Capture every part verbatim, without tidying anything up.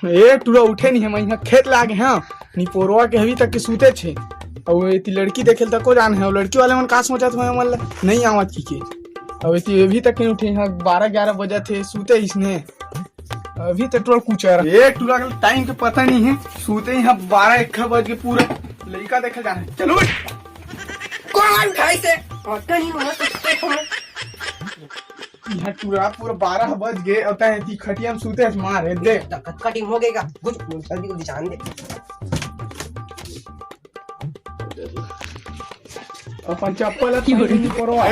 ए टुरा उठे नहीं हे, मैं इहाँ खेत लागे हँव। निपोरवा के अभी तक के सूते हे। अउ एती लड़की देखे ल तको जान हे, अउ लड़की वाले मन का सोचत होही हमन ला, नहीं आवत कहिके। अउ एती अभी तक नहीं उठे, इहाँ बारह ग्यारह बजत हे, सूते इसने। अभी तक टुरा कुचर। ए टुरा के टाइम के पता नहीं हे, सूते इहाँ बारह एक बज के पूरा लड़का देखे जान हे। चलो उठ। कौन खाई से? पता नहीं, मैं तो सुते हूँ। इहाँ टुरा पूरा बारह बज गे, अउ तैं एती खटिया में सूते हस, मार हे, दे। कतका टाइम हो गएगा? कुछ जल्दी, जल्दी जान दे। अपन चप्पल ला पहन के निपोरवा।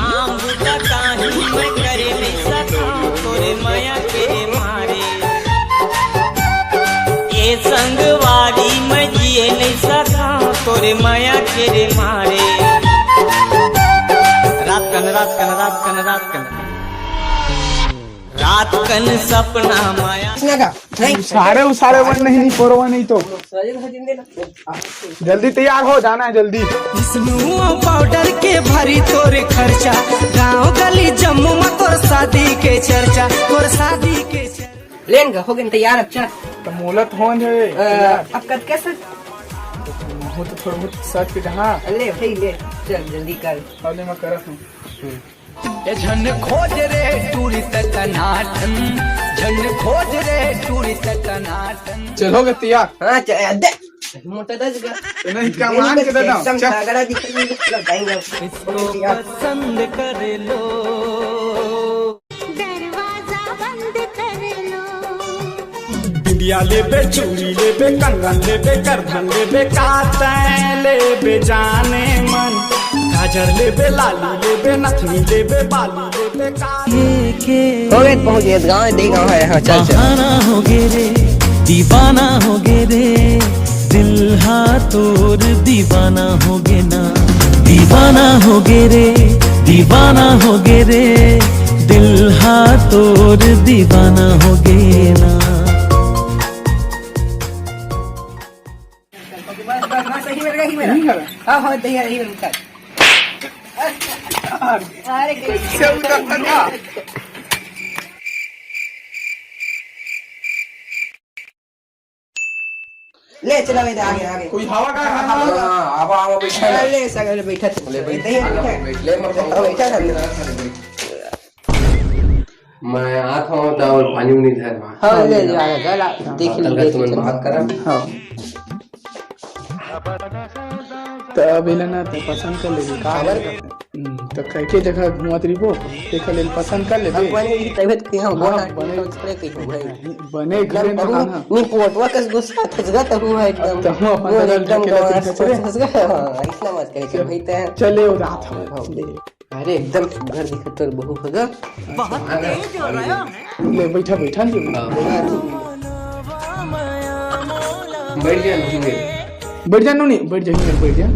आम बुता काहीं मैं करे नहीं सकँव, तोरे मया के मारे। ए संगवारी मैं जिए नहीं सकँव, तोरे मया के रे मारे। रात कन, रात कन, रात कन, रात कन, रात कन सपना मया। कृष्णा का? नहीं। सारे उसारे बन नहीं, नहीं, पोरवा नहीं तो। जल्दी तैयार हो, जाना है जल्दी। स्नो पाउडर के भारी तोर खर्चा, गाँव गली जम्मू में तोर शादी के चर्चा, तोर शादी के चर्चा। लेन गा, हो गए तैयार, अब चल। तो मोला तो होन है अ, तैयार। अब कत कैसे? हो तो थोड़ा बहुत सच के जहाँ। ले भाई, ले, चल जल्दी कर। अरे मैं करत हूँ। ए झन खोज रे टूरी त टनाटन, झन खोज रे टूरी त टनाटन। चल, हो गया तैयार। हाँ, च-, दे। मोटा दस का। तो नहीं, इसका मान के दे दो। एकदम चल। तगड़ा दिख रही है, चलो, जाएंगे। इसको पसंद कर लो। दरवाजा बंद कर लो। बिंदिया लेबे, चूड़ी लेबे, कंगन लेबे, करधन लेबे, का तैं लेबे जाने मन। काजर लेबे, लाली लेबे, नथनी लेबे, बाली लेबे, का हो गए, पहुंच गए गाँव, दे गाँव है, हाँ, चल, चल। बहाना हो गए रे, दीवाना हो गए रे, दिल हा तोर दीवाना हो गए ना। दीवाना हो गए रे, दीवाना हो गए रे, दिल हा तोर दीवाना हो गए ना। बस, बस, बस, यही मेरा, यही मेरा। हाँ, हाँ, यही, यही मेरा। अरे, कैसे उतर था? ले, चला, आगे, आगे। कोई हवा का, हाँ, हाँ, आवा, आवा, बैठा ना। ले, सगले बैठा थे। ले, बैठ। ले, बैठ, ले, मत हाँ, बैठा था। मैं आत हूँ, तो और पानी उनी धर, हाँ। हाँ, ले, ले, आ, ले, ला, देख हाँ, ले, तब देख तुमन ले। बात करा। हाँ। त अब एला ना त पसंद कर लेबे, का काबर? हम्म, त कइके जगह घुमत रहिबो, तेखर ले पसंद कर लेबे। अब बने ही तबीयत के हम हाँ, गोड़ बने। हाथ में थोड़े कहीं हो भाई। बने एकदम घरे में बहू, खाना। नी पोटवा कस गुस्सा थसगा तहु है अब एकदम। तहु अपन वो बगल एकदम ढकेलत गंवा रहिथस रे। थसगा, हाँ, इतना मत करे चल। भाई तैं। चले, वो रात हवे। हाँ। ले। अरे, एकदम सुघर दिखत तोर बहू हगा। बहुत तेज हो रहा है। ले, बैठा, बैठा, ले। हाँ। बैठ जा, नहीं बैठ। बैठ जा, नोनी, बैठ जा, बैठ जा।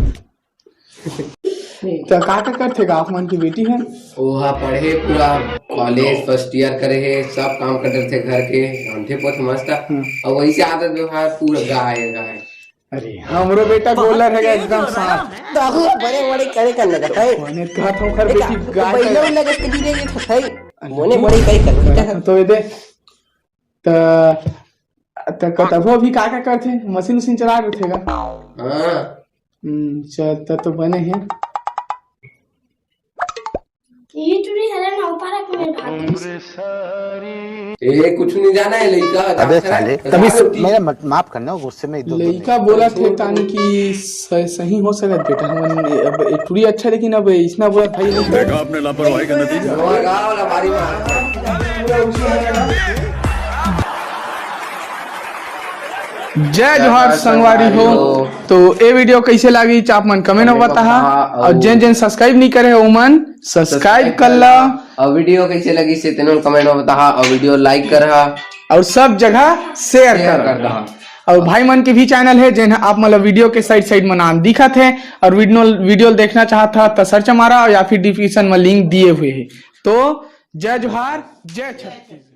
त का, का करथे गा आप मन के बेटी ह? ओहा पढ़े पूरा कॉलेज फर्स्ट ईयर करे हे, सब काम कर डरथे घर के, रांधे पोथे मस्त। हम्म। अउ वैसे आदत व्यवहार पूरा गाय, गाय। अरे, हमरो बेटा गोलर हे एकदम साफ। दाहू बड़े बड़े करे कर लगत है। कोने कहा था ओकर बेटा, बेटी गाय बइला है। उला के गिरे ये तो है। अरे, मोने तू बड़े कई कर लगत है। तो ये दे। त, त कतबो अभी का का करथे? मशीन उशीन चला रथे गा? हाँ। हम्म, चल, त तो बने हे। ये टुरी हरे ना ऊपर के मेरे भाग। ए, कुछ नहीं जाना है, लइका, अबे डांसर है। साले। तभी से, मेरा मत, माफ करना, गुस्से में एक दो, दो लइका नहीं। बोला थे तानी कि स-, सही हो सकत बेटा, हमन अब एक टुरी अच्छा, लेकिन अब इसना बोला भाई नहीं। देखा आपने लापरवाही का नतीजा। गाँव वाला भारी मार। जय जोहार संगवारी हो। तो ए वीडियो कैसे लागी, आप मन कमेंट में बताहा। और जेन जेन सब्सक्राइब नहीं करे हो, ओमन सब्सक्राइब कर ला। और वीडियो कैसे लगी से तेनो कमेंट में बताहा और वीडियो लाइक करहा। और सब जगह शेयर कर दहा। और भाई मन के भी चैनल है, जेन आप मतलब वीडियो के साइड साइड में नाम दिखत है और वीडियो, वीडियो देखना चाहत हा तो सर्च मारा या फिर डिस्क्रिप्शन में लिंक दिए हुए है। तो जय जोहार, जय छत्तीसगढ़।